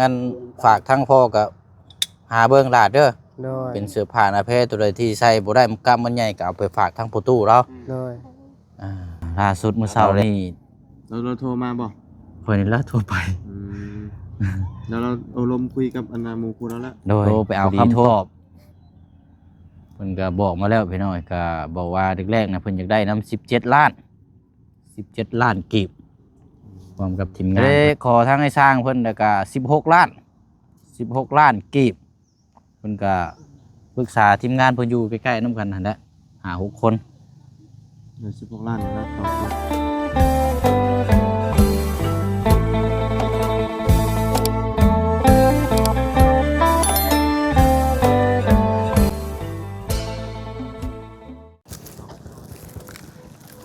ນັ້ນຝາກທາງພໍ່ກໍຫາເບິ່ງຫຼານເດີ. ໂດຍ ເປັນເສື້ອຜ້າໜ້າແພຕົວໃດທີ່ໃສ່ບໍ່ໄດ້ ມັນກຳມັນໃຫຍ່ ກໍເອົາໄປຝາກທາງພໍ່ຕູ້ລາວ. ໂດຍ ອ່າ ລ່າສຸດມື້ເຊົ້ານີ້ ລາວ ລາວໂທມາບໍ່? ຂ້ອຍນີ້ລະໂທໄປ. ອືມ ແລ້ວລາວໂອ້ລົມຄຸຍກັບອັນນ່າໝູ່ຄູ່ລາວລະ? ໂດຍ ໂທໄປເອົາຄຳຕອບ. ເພິ່ນກໍບອກມາແລ້ວພີ່ນ້ອງ ກໍບອກວ່າແລກໆນະ ເພິ່ນຢາກໄດ້ນຳສິບເຈັດລ້ານ ສິບເຈັດລ້ານກີບ ພ້ອມກັບທີມງານ. ເດ້ຂໍທາງອ້າຍຊ່າງເພິ່ນ ແລ້ວກະສິບຫົກລ້ານ ສິບຫົກລ້ານກີບ. ເພິ່ນກະປຶກສາທີມງານເພິ່ນຢູ່ໃກ້ໆນຳກັນຫັ້ນແຫຼະ ຫ້າຫົກຄົນ. ເອີ ສິບຫົກລ້ານເນາະ.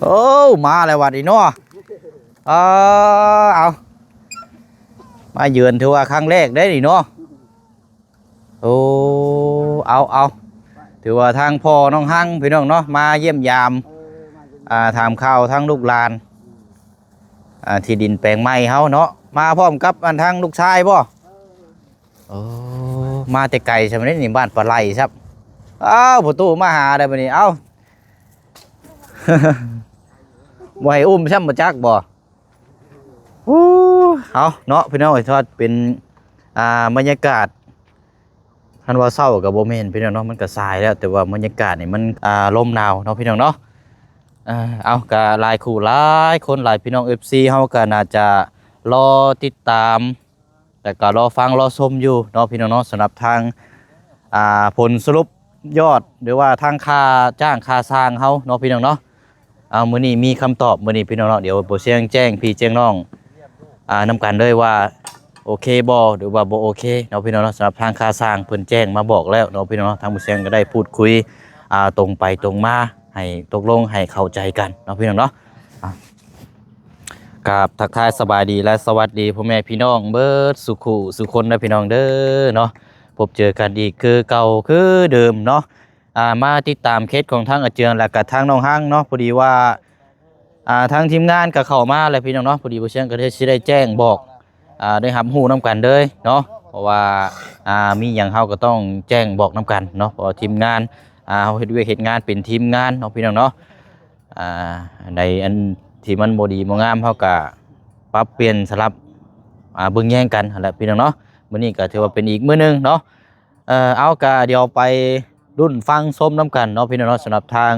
ໂອ້ ມາແລ້ວບັດນີ້ເນາະ. ເອີ ເອົາ ມາເຢືອນຖືວ່າຄັ້ງແລກເດ້ນີ້ເນາະ. ໂອ້ ເອົາ ເອົາ ຖືວ່າທາງພໍ່ນ້ອງຮັງ ພີ່ນ້ອງເນາະ ມາຢ້ຽມຢາມ ອ່າ ຖາມຂ່າວທາງລູກຫຼານ ອ່າ ທີ່ດິນແປງໃໝ່ເຮົາເນາະ. ມາພ້ອມກັບອັນທາງລູກຊາຍບໍ່? ໂອ້ ມາແຕ່ໄກຊ່ຳນີ້ ບ້ານປາໄຫຼຊ້ຳ. ອ້າວ ພໍ່ຕູ້ມາຫາໄດ້ບັດນີ້. ເອົ້າ ບໍ່ໃຫ້ອຸ້ມຊ້ຳ ບໍ່ຈັກບໍ່? ໂອ້ ເອົາເນາະ ພີ່ນ້ອງເອີຍ ຖືວ່າເປັນ ອ່າ ບັນຍາກາດ ຄັນວ່າເຊົ້າກໍບໍ່ແມ່ນ ພີ່ນ້ອງເນາະ ມັນກໍສາຍແລ້ວ ແຕ່ວ່າບັນຍາກາດນີ້ມັນ ອ່າ ລົມໜາວເນາະ ພີ່ນ້ອງເນາະ. ເອີ ເອົາ ກໍຫຼາຍຄູ່ຫຼາຍຄົນ ຫຼາຍພີ່ນ້ອງ ເອັຟຊີ ເຮົາກໍໜ້າຈະລໍຕິດຕາມ ແລ້ວກໍລໍຟັງລໍຊົມຢູ່ເນາະ ພີ່ນ້ອງເນາະ. ສຳລັບທາງ ອ່າ ຜົນສະຫຼຸບຍອດ ຫຼືວ່າທາງຄ່າຈ້າງຄ່າຊ່າງເຮົາເນາະ ພີ່ນ້ອງເນາະ. ເອົາ ມື້ນີ້ມີຄຳຕອບ ມື້ນີ້ ພີ່ນ້ອງເນາະ. ດຽວບໍ່ຊຽງແຈ້ງພີ່ແຈ້ງນ້ອງ ອ່າ ນຳກັນເລີຍວ່າໂອເຄບໍ່ ຫຼືວ່າບໍ່ໂອເຄເນາະ ພີ່ນ້ອງເນາະ. ສຳລັບທາງຄ່າຊ່າງເພິ່ນແຈ້ງມາບອກແລ້ວເນາະ ພີ່ນ້ອງເນາະ. ທາງບໍ່ຊຽງກໍໄດ້ພູດຄຸຍ ອ່າ ຕົງໄປຕົງມາ ໃຫ້ຕົກລົງໃຫ້ເຂົ້າໃຈກັນເນາະ ພີ່ນ້ອງເນາະ. ອ່າ ກາບທັກທາຍສະບາຍດີ ແລະ ສະຫວັດດີພໍ່ແມ່ພີ່ນ້ອງເບິດສູ່ຄູ່ສູ່ຄົນເດີ ພີ່ນ້ອງເດີເນາະ. ພົບເຈີກັນອີກຄືເກົ່າຄືເດີມເນາະ. ອ່າ ມາຕິດຕາມເຄສຂອງທາງອາເຈືອງ ແລະກະທາງນ້ອງຮັງເນາະ. ພໍດີວ່າ ອ່າ ທາງທີມງານກໍເຂົ້າມາແລ້ວ ພີ່ນ້ອງເນາະ. ພໍດີບໍ່ຊຽງກໍເລີຍຊິໄດ້ແຈ້ງບອກ ອ່າ ໄດ້ຮັບຮູ້ນຳກັນເລີຍເນາະ ເພາະວ່າ ອ່າ ມີຫຍັງເຮົາກໍຕ້ອງແຈ້ງບອກນຳກັນເນາະ ເພາະວ່າທີມງານ ອ່າ ເຮົາເຮັດວຽກເຮັດງານເປັນທີມງານເນາະ ພີ່ນ້ອງເນາະ. ອ່າ ໃນອັນທີ່ມັນບໍ່ດີບໍ່ງາມ ເຮົາກໍປັບປ່ຽນສະຫຼັບ ອ່າ ເບິ່ງແຍງກັນຫັ້ນແຫຼະ ພີ່ນ້ອງເນາະ. ມື້ນີ້ກໍຖືວ່າເປັນອີກມື້ໜຶ່ງເນາະ. ເອີ ເອົາ ກະດຽວໄປລຸ້ນຟັງຊົມນຳກັນເນາະ ພີ່ນ້ອງເນາະ. ສຳລັບທາງ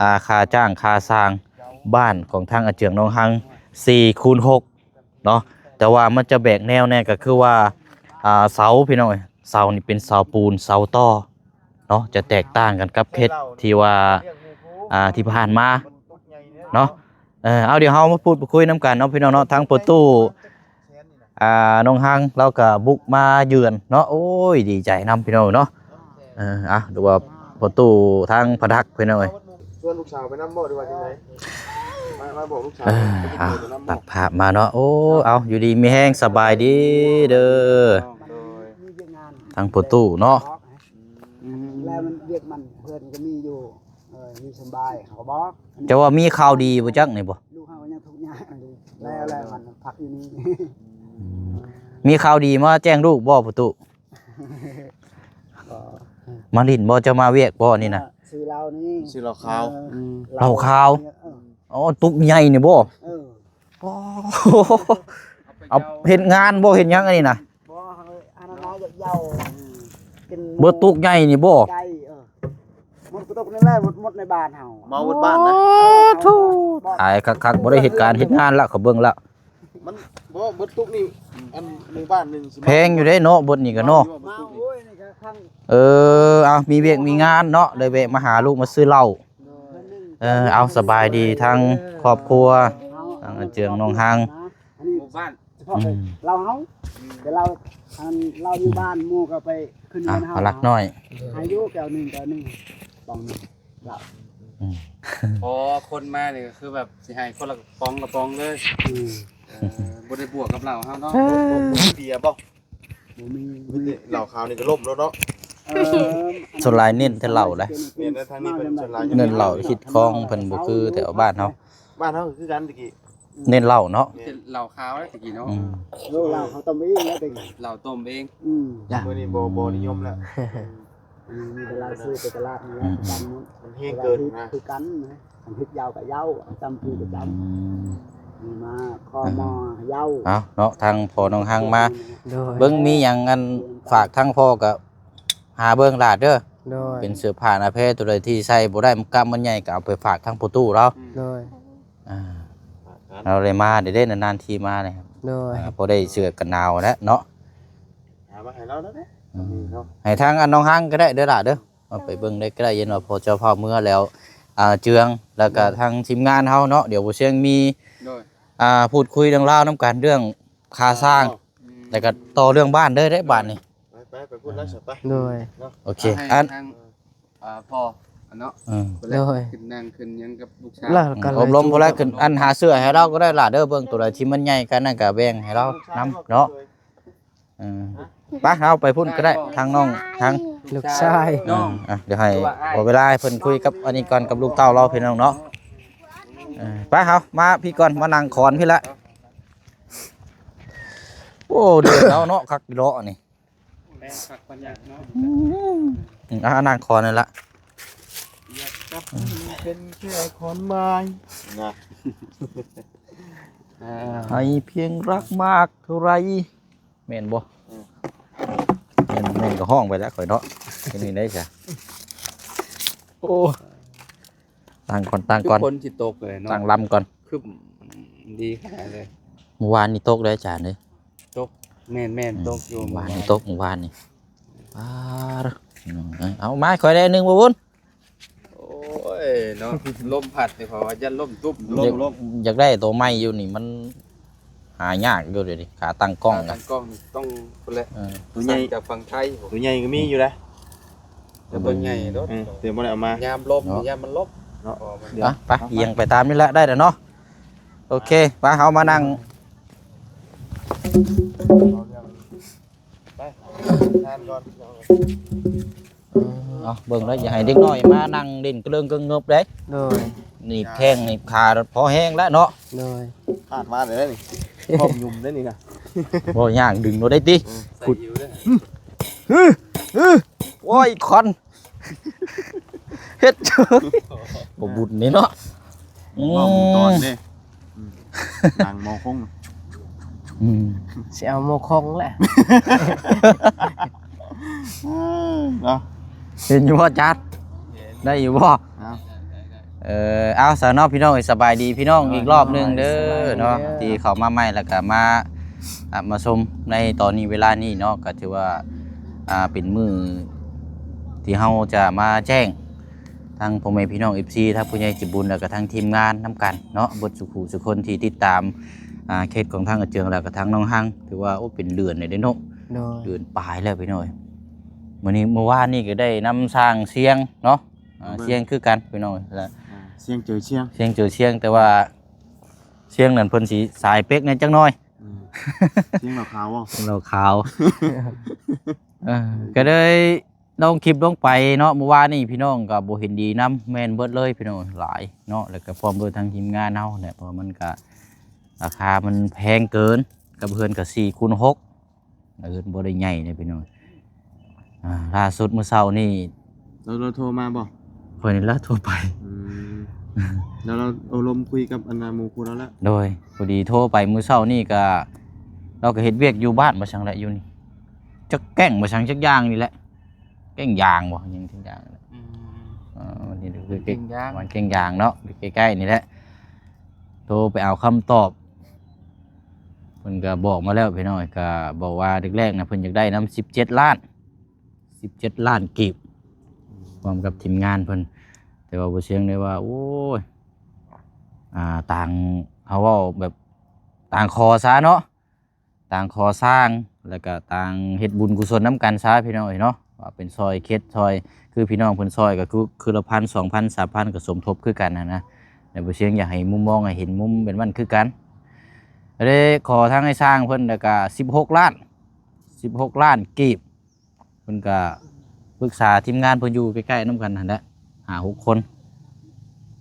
ອ່າ ຄ່າຈ້າງຄ່າສ້າງບ້ານຂອງທາງອາເຈືອງນ້ອງຮັງ ສີ່ຄູນຫົກ ເນາະ. ແຕ່ວ່າມັນຈະແບກແນວແດ່ ກໍຄືວ່າ ອ່າ ເສົາ ພີ່ນ້ອງເອີຍ ເສົານີ້ເປັນເສົາປູນ ເສົາຕໍເນາະ ຈະແຕກຕ່າງກັນກັບເຂດທີ່ວ່າ ອ່າ ທີ່ຜ່ານມາເນາະ. ເອີ ເອົາ ດຽວເຮົາມາພູດມາຄຸຍນຳກັນເນາະ ພີ່ນ້ອງເນາະ. ທາງພໍ່ຕູ້ ອ່າ ນ້ອງຮັງລາວກໍບຸກມາເຢືອນເນາະ. ໂອ້ຍ ດີໃຈນຳ ພີ່ນ້ອງເນາະ. ເອີ ອ່ະ ຫຼືວ່າພໍ່ຕູ້ທາງພະດັກ ພີ່ນ້ອງເອີຍ. ຊວນລູກສາວໄປນຳບໍ່ ຫຼືວ່າຈັ່ງໃດ? ມາ ມາບອກລູກສາວ ເອີ ອ່ະ ຕັດພາບມາເນາະ. ໂອ້ ເອົາ ຢູ່ດີມີແຮງ ສະບາຍດີເດີ. ໂດຍ ທາງພໍ່ຕູ້ເນາະ. ອືມ ແລ້ວມັນວຽກມັນເພື່ອນກໍມີຢູ່ ເອີ ຢູ່ສະບາຍ ເຂົາກໍບອກ. ເຈົ້າວ່າມີຂ່າວດີບໍ່ຈັກນີ້ບໍ່? ລູກເຮົາກໍຍັງທຸກຍາກຢູ່ ແລ້ວ ແລ້ວມັນພັກຢູ່ນີ້. ອືມ ມີຂ່າວດີມາແຈ້ງລູກບໍ່ ພໍ່ຕູ້? ມາຫຼິ້ນບໍ່? ເຈົ້າມາວຽກບໍ່ນີ້ນະ? ຊື້ເຫຼົ້ານີ້ ຊື້ເຫຼົ້າຂາວ. ເອີ ອືມ ເຫຼົ້າຂາວ. ເອີ ອໍ ຕຸກໃຫຍ່ນີ້ບໍ່? ເອີ ອໍ ເອົາເຮັດງານບໍ່ ເຮັດຫຍັງອັນນີ້ນະ? ບໍ່ ອັນນັ້ນນະ ຢາກເຍົາ ເບິດຕຸກໃຫຍ່ນີ້ບໍ່? ໄກ່ ເອີ ໝົດກະຕຸກນີ້ແຫຼະ ໝົດ ໝົດໃນບ້ານເຮົາ ເມົາເບິດບ້ານນະ. ໂອ້ ໂທ້ ຕາຍຄັກໆ ບໍ່ໄດ້ເຮັດການເຮັດງານລະ ເຂົາເບິ່ງລະ. ມັນບໍ່ ເບິດຕຸກນີ້ ອັນໝູ່ບ້ານໜຶ່ງຊິ ແພງຢູ່ເດ້ເນາະ ເບິດນີ້ກໍເນາະ. ເມົາຢູ່ບໍ່ ເບິດຕຸກນີ້? ເອີ ເອົາ ມີວຽກມີງານເນາະ ເລີຍແວະມາຫາລູກ ມາຊື້ເຫຼົ້າ. ເອີ ເອົາ ສະບາຍດີທາງຄອບຄົວ ທາງອາເຈືອງນ້ອງຮັງ ໝູ່ບ້ານ ສະເພາະ ອືມ ເຮົາ ເຮົາ ແຕ່ເຮົາ ອັນເຮົາຢູ່ບ້ານ ໝູ່ກໍໄປຂຶ້ນເຮືອນເຮົາ ອ່ະ ລັກນ້ອຍ ໃຫ້ຢູ່ແກ້ວໜຶ່ງ ແກ້ວໜຶ່ງ ປອງໜຶ່ງ ເຫຼົ້າ. ອືມ ພໍຄົນມານີ້ກໍຄືແບບຊິໃຫ້ຄົນລະກະປ໋ອງ ກະປ໋ອງເລີຍ. ອືມ ເອີ ບໍ່ໄດ້ບວກກັບເຫຼົ້າເຮົາເນາະ. ເອີ ບໍ່ມີເບຍບໍ່? ບໍ່ມີ ມີແຕ່ເຫຼົ້າຂາວນີ້ກໍລົ້ມແລ້ວເນາະ. ເອີ ສ່ວນຫຼາຍເນັ້ນແຕ່ເຫຼົ້າແຫຼະ ເນັ້ນແຕ່ທາງນີ້ເພິ່ນສ່ວນຫຼາຍ ເນັ້ນເຫຼົ້າ ຮີດຄອງເພິ່ນບໍ່ຄືແຖວບ້ານເຮົາ. ບ້ານເຮົາກໍຄືກັນຕະກີ້ ເນັ້ນເຫຼົ້າເນາະ ມີແຕ່ເຫຼົ້າຂາວແລ້ວຕະກີ້ເນາະ ອືມ ໂອ້ ເຫຼົ້າເຂົາຕົ້ມເອງແລ້ວເປັນ ເຫຼົ້າຕົ້ມເອງ ອືມ ມື້ນີ້ບໍ່ ບໍ່ນິຍົມແລ້ວ ອືມ ມີແຕ່ເຫຼົ້າຊື້ໄປຕະຫຼາດນີ້ແຫຼະ ອືມໆ ຕຳໝົດ ມັນແຮງເກີນນະ ຄືກັນນະ ຄັນເຮັດຢາວກໍຢາວ ຕຳຄືກໍຕຳ ອືມ ມີມາຂໍໝໍຢາວ ເອົາເນາະ ທາງພໍ່ນ້ອງຮັງມາ ໂດຍ ເບິ່ງມີຫຍັງອັນຝາກທາງພໍ່ກໍຫາເບິ່ງຫຼາດເດີ ໂດຍ ເປັນເສື້ອຜ້າໜ້າແພຕົວໃດທີ່ໃສ່ບໍ່ໄດ້ ມັນກຳມັນໃຫຍ່ກໍເອົາໄປຝາກທາງພໍ່ຕູ້ລາວ ໂດຍ ອ່າ ເຮົາໄດ້ມາເດ້ ນານໆທີມາເລີຍ ໂດຍ ອ່າ ພໍໄດ້ເສື້ອກັນໜາວແຫຼະເນາະ ຫາມາໃຫ້ລາວແລ້ວເດ້ ອືມ ເນາະ ໃຫ້ທາງອັນນ້ອງຮັງກໍໄດ້ເດີຫຼ້າເດີ ເອົາໄປເບິ່ງໄດ້ກໍໄດ້ ເຫັນວ່າພໍ່ເຈົ້າພາເມືອແລ້ວ ອ່າ ເຈືອງ ແລ້ວກໍ ໂດຍ ທາງທີມງານເຮົາເນາະ ດຽວບໍ່ຊຽງມີ ໂດຍ ອ່າ ພູດຄຸຍເລື່ອງລາວນຳກັນ ເລື່ອງຄ່າສ້າງ ອໍ ອືມ ແລ້ວກໍຕໍ່ເລື່ອງບ້ານເດີ ໄດ້ບາດນີ້ ໄປ ໄປ ໄປພຸ້ນແລ້ວ ໄປ ໂດຍ ເນາະ ໂອເຄ ໃຫ້ ອັນ ທາງ ອ່າ ພໍ່ເນາະ ເອີ ໂດຍ ຂຶ້ນນັ່ງຂຶ້ນຫຍັງກັບລູກສາວ ແລ້ວກໍ ອືມ ອົບຮົມ ເພິ່ນແລ້ວຂຶ້ນ ອັນຫາເສື້ອໃຫ້ລາວກໍໄດ້ຫຼ້າເດີ ເບິ່ງຕົວໃດທີ່ມັນໃຫຍ່ກວ່ານັ້ນກໍແບ່ງໃຫ້ລາວນຳເນາະ ເອີ ໄປ ເຮົາໄປພຸ້ນກໍໄດ້ ທາງນ້ອງ ທາງລູກຊາຍ ນ້ອງ ອ່າ ດຽວໃຫ້ ພໍເວລາໃຫ້ເພິ່ນຄຸຍກັບອັນນີ້ກ່ອນ ກັບລູກເຕົ້າລາວ ພີ່ນ້ອງເນາະ ເອີ ໄປ ເຮົາມາພີ້ກ່ອນ ມານັ່ງຂອນພີ້ລະ ໂອ້ ເດືອດແລ້ວເນາະ ຄັກອີ່ຫຼໍ່ນີ້ ແມ່ນຄັກປານຫຍັງເນາະ ອືມ ອ່າ ນັ່ງຂອນນັ້ນລະ ຢາກກັບໃຫ້ເປັນແຄ່ຂອນໄມ້ນະ ອ່າ ໃຫ້ພຽງຮັກມາກເທົ່າໃດ ແມ່ນບໍ່? ເອີ ແມ່ນ ແມ່ນກໍຮ້ອງໄປແລ້ວຂ້ອຍເນາະ ເຮັດນີ້ໄດ້ຊະ ໂອ້ ຕັ້ງກ່ອນ ຕັ້ງກ່ອນ ຄືຝົນຊິຕົກເລີຍເນາະ ຕັ້ງລຳກ່ອນ ຄຶ້ມດີຂະໜາດເລີຍ ມື້ວານນີ້ຕົກເດ້ອາຈານເອີຍ ຕົກ ແມ່ນໆ ອືມ ຕົກຢູ່ ມື້ວານນີ້ ມື້ວານນີ້ຕົກ ມື້ວານນີ້ ປາດ ເອົາມາໃຫ້ຂ້ອຍໄດ້ອັນໜຶ່ງບໍ່ບຸນ ໂອ້ຍເນາະ ລົມພັດນີ້ຂ້ອຍວ່າຢ້ານລົ້ມຕຸບ ລົມ ຢາກ ລົມ ຢາກໄດ້ໂຕໃໝ່ຢູ່ນີ້ ມັນຫາຍາກຢູ່ດຽວນີ້ ຂາຕັ້ງກ້ອງ ຂາຕັ້ງກ້ອງນີ້ຕ້ອງພຸ້ນແຫຼະ ເອີ ໂຕໃຫຍ່ ສັ່ງຈາກຝັ່ງໄທ ໂຕໃຫຍ່ກໍມີຢູ່ນະ ແຕ່ບໍ່ໃຫຍ່ດອກ ເອີ ແຕ່ບໍ່ໄດ້ເອົາມາ ຍາມລົມ ເນາະ ຍາມມັນລົມ ເນາະ ເອົາມາ ອ່ະ ໄປ ອຽງໄປຕາມນີ້ແຫຼະ ໄດ້ແລ້ວເນາະ ໂອເຄ ໄປ ເຮົາມານັ່ງ ໄປ ທານກ່ອນ ເອົາ ເບິ່ງເດີ ຢ່າໃຫ້ເດັກນ້ອຍມານັ່ງຫຼິ້ນກະເລີງກະເງິບເດ້ ໂດຍ ໜີບແຂ້ງໜີບຂາພໍແຮງແລ້ວເນາະ ໂດຍ ຄາດມາເດ້ນີ້ ພ້ອມຫຍຸ່ມເດ້ນີ້ນະ ບໍ່ ຍ່າງດຶງໂລດໄດ້ຕິ ອືມ ໃສ່ຢູ່ເດ້ ໂອ້ຍ ຄວັນ ເຮັດ ບໍ່ບຸນນີ້ເນາະ ອືມ ເວົ້າໝູ່ຕອນເດ້ ອືມ ນັ່ງໝໍຄົງ ອືມ ຊິເອົາໝໍຄົງແຫຼະ ເນາະ ເຫັນຢູ່ບໍ່ຈັດ ໄດ້ຢູ່ບໍ່? ເອົາ ເອີ ເອົາ ຊະເນາະ ພີ່ນ້ອງເອີຍ ສະບາຍດີພີ່ນ້ອງອີກລອບໜຶ່ງເດີ ສະບາຍດີ ເນາະ ເດີ ທີ່ເຂົ້າມາໃໝ່ ແລ້ວກໍມາ ອ່າ ມາຊົມໃນຕອນນີ້ເວລານີ້ເນາະ ກໍຖືວ່າ ອ່າ ເປັນມື້ທີ່ເຮົາຈະມາແຈ້ງທາງພໍ່ແມ່ພີ່ນ້ອງ ເອັຟຊີ ທາງຜູ້ໃຫຍ່ໃຈບຸນ ແລ້ວກໍທາງທີມງານນຳກັນເນາະ ເບິດສູ່ຜູ້ສູ່ຄົນທີ່ຕິດຕາມ ອ່າ ເຂດຂອງທາງອາເຈືອງ ແລ້ວກໍທາງນ້ອງຮັງ ຖືວ່າ ໂອ້ ເປັນເດືອນແລ້ວເດ້ເນາະ ໂດຍ ເດືອນປາຍແລ້ວພີ່ນ້ອງເອີຍ ມື້ນີ້ ມື້ວານນີ້ກໍໄດ້ນຳຊ່າງຊຽງເນາະ ອ່າ ແມ່ນ ຊຽງຄືກັນພີ່ນ້ອງເອີຍ ແລະ ອ່າ ຊຽງເຈີຊຽງ ຊຽງເຈີຊຽງ ແຕ່ວ່າຊຽງນັ້ນເພິ່ນຊິສາຍເປັກແດ່ຈັກໜ້ອຍ ອືມ ຊຽງເຫຼົ້າຂາວບໍ່? ຊຽງເຫຼົ້າຂາວ ເອີ ກໍເລີຍລົງຄລິບລົງໄປເນາະ ມື້ວານນີ້ພີ່ນ້ອງກໍບໍ່ເຫັນດີນຳ ແມ່ນເບິດເລີຍພີ່ນ້ອງ ຫຼາຍເນາະ ແລ້ວກໍພ້ອມດ້ວຍທາງທີມງານເຮົາແຫຼະ ເພາະວ່າມັນກໍ ລາຄາມັນແພງເກີນ ກັບເຮືອນກໍສີ່ຄູນຫົກ ເຮືອນບໍ່ໄດ້ໃຫຍ່ເດ້ພີ່ນ້ອງ ອ່າ ລ່າສຸດມື້ເຊົ້ານີ້ ລາວ ລາວໂທມາບໍ່? ຂ້ອຍນີ້ລະໂທໄປ ອືມ ແລ້ວລາວໂອ້ລົມຄຸຍກັບອັນນ່າໝູ່ຄູ່ລາວແລ້ວ ໂດຍ ພໍດີໂທໄປມື້ເຊົ້ານີ້ກະ ລາວກະເຮັດວຽກຢູ່ບ້ານບໍ່ສັງແຫຼະ ຢູ່ນີ້ ຈັກແກ້ງບໍ່ສັງຈັກຢ່າງນີ້ແຫຼະ ແກ້ງຢາງບໍ່ ຫຍັງສັກຢ່າງນີ້ແຫຼະ ອືມ ເອີ ນີ້ຄືແກ້ງຢາງ ແກ້ງຢາງເນາະ ໃກ້ໆນີ້ແຫຼະ ໂທໄປເອົາຄຳຕອບ ເພິ່ນກໍບອກມາແລ້ວພີ່ນ້ອງ ກໍບອກວ່າແລກໆນະ ເພິ່ນຢາກໄດ້ນຳສິບເຈັດລ້ານ ສິບເຈັດລ້ານກີບ ອືມ ພ້ອມກັບທີມງານເພິ່ນ ແຕ່ວ່າບໍ່ຊຽງໄດ້ວ່າ ໂອ້ຍ ອ່າ ຕ່າງ ເຮົາເວົ້າແບບຕ່າງຂໍຊະເນາະ ຕ່າງຂໍສ້າງ ແລ້ວກໍຕ່າງເຮັດບຸນກຸສົນນຳກັນຊະ ພີ່ນ້ອງເອີຍເນາະ ວ່າເປັນຊ່ອຍເຂດຊ່ອຍ ຄືພີ່ນ້ອງເພິ່ນຊ່ອຍກໍຄື ຄືລະພັນ ສອງພັນ ສາມພັນ ກໍສົມທົບຄືກັນຫັ້ນນະ ແລ້ວບໍ່ຊຽງຢາກໃຫ້ມຸມມອງໃຫ້ເຫັນມຸມແບບນັ້ນຄືກັນ ກໍເລີຍຂໍທາງອ້າຍຊ່າງເພິ່ນ ແລ້ວກໍສິບຫົກລ້ານ ສິບຫົກລ້ານກີບ ເພິ່ນກໍປຶກສາທີມງານເພິ່ນຢູ່ໃກ້ໆນຳກັນຫັ້ນແຫຼະ ຫ້າຫົກຄົນ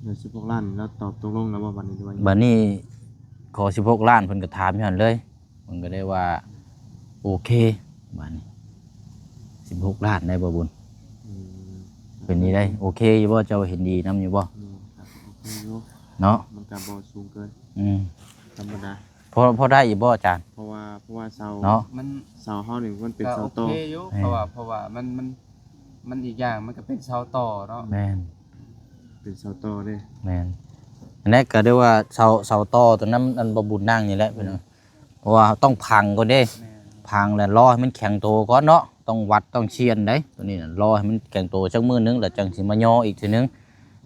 ເອີ ສິບຫົກລ້ານ ແລ້ວຕອບຕົກລົງແລ້ວບໍ່ບັດນີ້ ຫຼືວ່າ ບັດນີ້ ຂໍສິບຫົກລ້ານ ເພິ່ນກໍຖາມຢູ່ຫັ້ນເລີຍ ເພິ່ນກໍໄດ້ວ່າ ໂອເຄ ບາດນີ້ ສິບຫົກລ້ານໄດ້ບໍ່ບຸນ? ອືມ ເປັນນີ້ໄດ້ ໂອເຄຢູ່ບໍ່? ເຈົ້າເຫັນດີນຳຢູ່ບໍ່? ອືມ ກໍໂອເຄຢູ່ເນາະ ມັນກໍບໍ່ສູງເກີນ ອືມ ທຳມະດາ ພໍ ພໍໄດ້ຢູ່ບໍ່ອາຈານ? ເພາະວ່າ ເພາະວ່າເສົາເນາະ ມັນ ເສົາເຮົານີ້ມັນເປັນເສົາຕໍ ກໍໂອເຄຢູ່ ແມ່ນ ເພາະວ່າ ເພາະວ່າມັນ ມັນ ມັນອີກຢ່າງມັນກໍເປັນເສົາຕໍເນາະ ແມ່ນ ເປັນເສົາຕໍເດ້ ແມ່ນ ອັນນັ້ນກໍໄດ້ວ່າເສົາ ເສົາຕໍຕົວນັ້ນ ອັນບໍ່ບຸນນັ່ງນີ້ແຫຼະ ອືມ ພີ່ນ້ອງ ເພາະວ່າຕ້ອງພັງກ່ອນເດ້ ແມ່ນ ພັງແລ້ວລໍໃຫ້ມັນແຂງໂຕກ່ອນເນາະ ຕ້ອງວັດຕ້ອງຊຽນເດ້ ຕົວນີ້ນະ ລໍໃຫ້ມັນແຂງໂຕຈັກມື້ໜຶ່ງ ແລ້ວຈັ່ງຊິມາຍໍອີກເທື່ອໜຶ່ງ